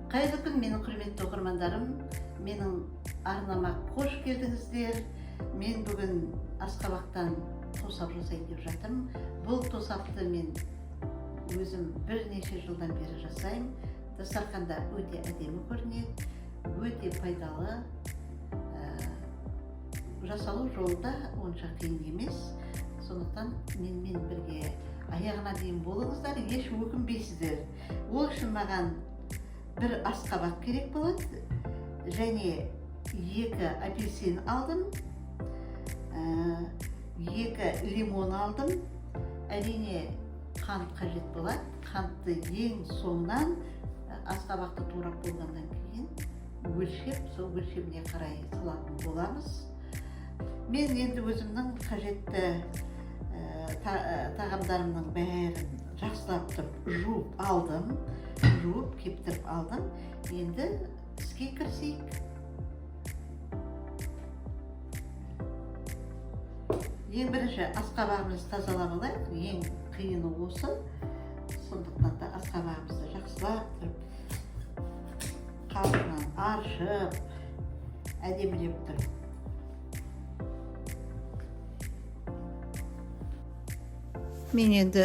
Қайырлы күн, менің құрметті оқырмандарым! Менің арнама қош келдіңіздер. Мен бүгін асқабақтан тосап жасайын деп жатырмын. Бұл тосапты мен өзім бірнеше жылдан бері жасаймын. Дастарханда өте әдемі көрінеді, өте пайдалы. Жасалу жолы да онша қиын емес. Сондықтан менімен бірге аяғына дейін болыңыздар, еш өкінбейсіздер. Ол үшін маған бір асқабақ керек болады және 2 апельсин алдым, 2 лимон алдым. Әрине, қант қажет болады. Қантты ең соңынан асқабақты турап болғаннан кейін өлшеп, сол өлшеміне қарай салатын боламыз. Мен енді өзімнің қажетті тағамдарымның бәрін жақсылап тұрып жуып алдым, жуып кептіріп алдым. Енді іске кірісейік. Ең бірінші асқабағымызды тазалап алайық. Ең қиыны осы. Сондықтан да асқабағымызды жақсылап тұрып қабығынан аршып, әдемілеп тұрып. Мен енді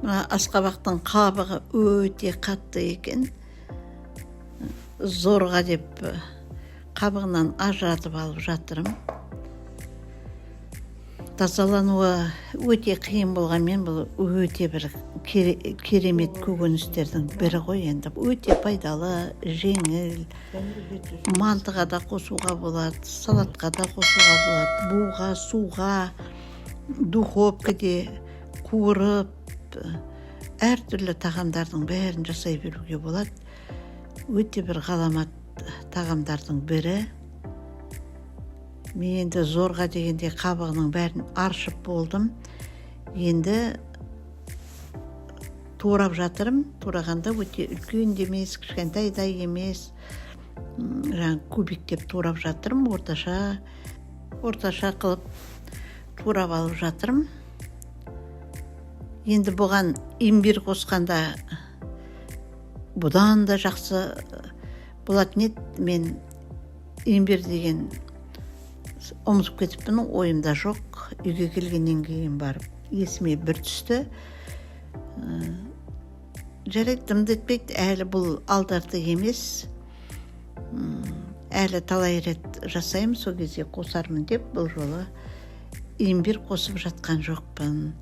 мына асқабақтың қабығы өте қатты екен, зорға деп қабығынан ажыратып алып жатырмын. Тазалануы өте қиын болғанмен, бұл өте бір керемет көкөністердің бірі ғой енді. Өте пайдалы, жеңіл, мантыға да қосуға болады, салатқа да қосуға болады, буға, суға, духовкаде қуырып, әртүрлі тағамдардың бәрін жасай беруге болады. Өте бір ғаламат тағамдардың бірі. Мен енді зорға дегенде қабығының бәрін аршып болдым. Енді турап жатырмын. Турағанда өте үлкен де емес, кішкентай да емес, жаңа кубиктеп турап жатырмын, орташа қылып турап алып жатырмын. Енді бұған имбирь қосқанда бұдан да жақсы болатын еді. Мен имбирь деген ұмытып кетіппін, ойымда жоқ. Үйге келгеннен кейін барып есіме бір түсті. Жарайды, дымды етпейді, әлі бұл алдарты емес. Әлі талай рет жасаймын, сол кезде қосармын деп бұл жолы имбирь қосып жатқан жоқпын.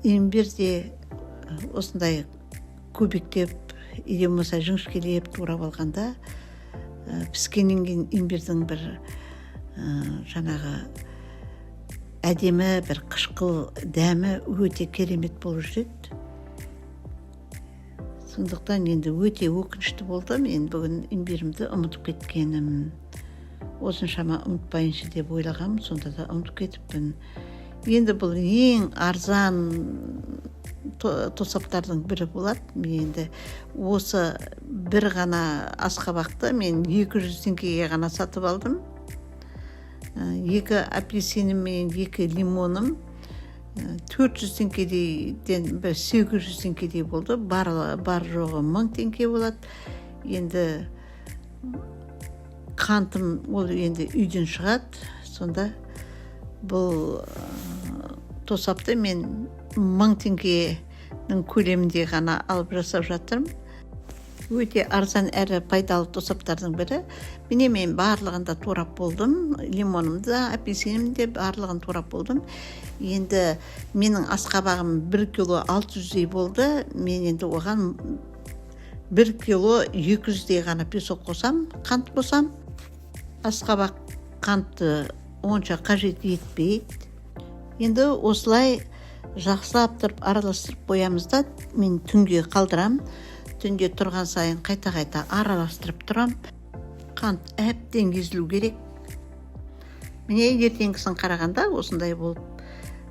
Имбирь де осындай кубиктеп, или болмаса жіңішкелеп турап алғанда, піскеннен кейін имбирдің бір жаңағы әдемі бір қышқыл дәмі өте керемет болып жүреді. Сондықтан енді өте өкінішті болды, мен бүгін имбирімді ұмытып кеткенім. Осыншама ұмытпайыншы деп ойлағанмын, сонда да ұмытып кетіппін. Енді бұл ең арзан тосаптардың бірі болады. Мен енді осы бір ғана асқабақты мен 200 теңгеге ғана сатып алдым. 2 апельсинім мен 2 лимоным 400 теңгеден бір 800 теңгедей болды. Бар жоғы 1000 теңге болады. Енді қантым ол енді үйден шығады. Сонда бұл тосапты мен 1000 теңгенің көлемінде ғана алып жасап жатырмын. Өте арзан әрі пайдалы тосаптардың бірі. Міне, мен барлығын да турап болдым. Лимонымды да, апельсинімді де барлығын турап болдым. Енді менің асқабағым 1 кило алты жүздей болды. Мен енді оған 1 кило екі жүздей ғана песок қосам, қант қосам. Асқабақ қантты онша қажет етпейді. Енді осылай жақсылап тұрып араластырып қоямыз да, мен түнге қалдырам. Түнде тұрған сайын қайта-қайта араластырып тұрам. Қант әбден езілу керек. Міне, ертеңгісін қарағанда осындай болып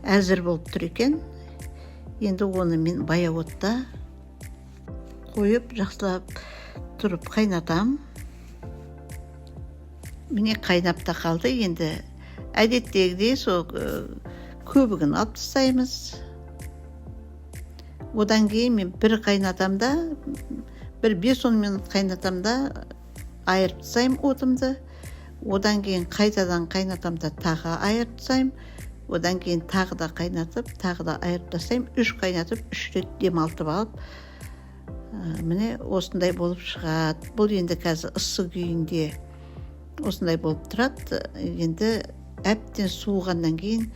әзір болып тұр екен. Енді оны мен баяу отта қойып жақсылап тұрып қайнатам. Міне, қайнап та қалды. Енді әдеттегідей сол көбігін алып тастаймыз. Одан кейін мен бір қайнатам да Бір 5-10 минут қайнатам да, айырып тастаймын отымды. Одан кейін қайтадан қайнатам да, тағы айырып тастаймын. Одан кейін тағы да қайнатып, тағы да айырып тастаймын. Үш қайнатып, үш рет демалтып алып, міне, осындай болып шығады. Бұл енді қазір ыссы күйінде осындай болып тұрады. Енді әбден суығаннан кейін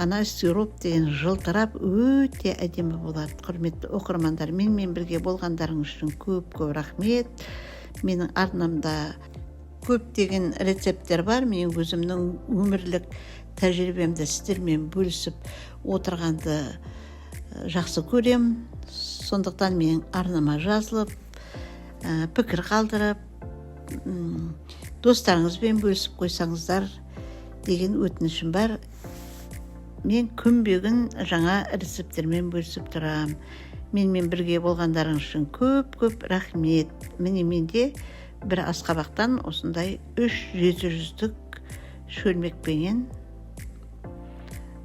ана сироп деген жылтырап, өте әдемі болады. Құрметті оқырмандар, менімен бірге болғандарыңыз үшін көп көп рахмет. Менің арнамда көптеген рецепттер бар. Мен өзімнің өмірлік тәжірибемді сіздермен бөлісіп отырғанды жақсы көрем. Сондықтан менің арнама жазылып, пікір қалдырып, достарыңызбен бөлісіп қойсаңыздар деген өтінішім бар. Мен күнбе күн жаңа рецепттермен бөлісіп тұрамын. Менімен бірге болғандарыңыз үшін көп көп рахмет. Міне, менде бір асқабақтан осындай үш 700-дік шөлмекпенен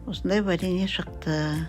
осындай варенье шықты.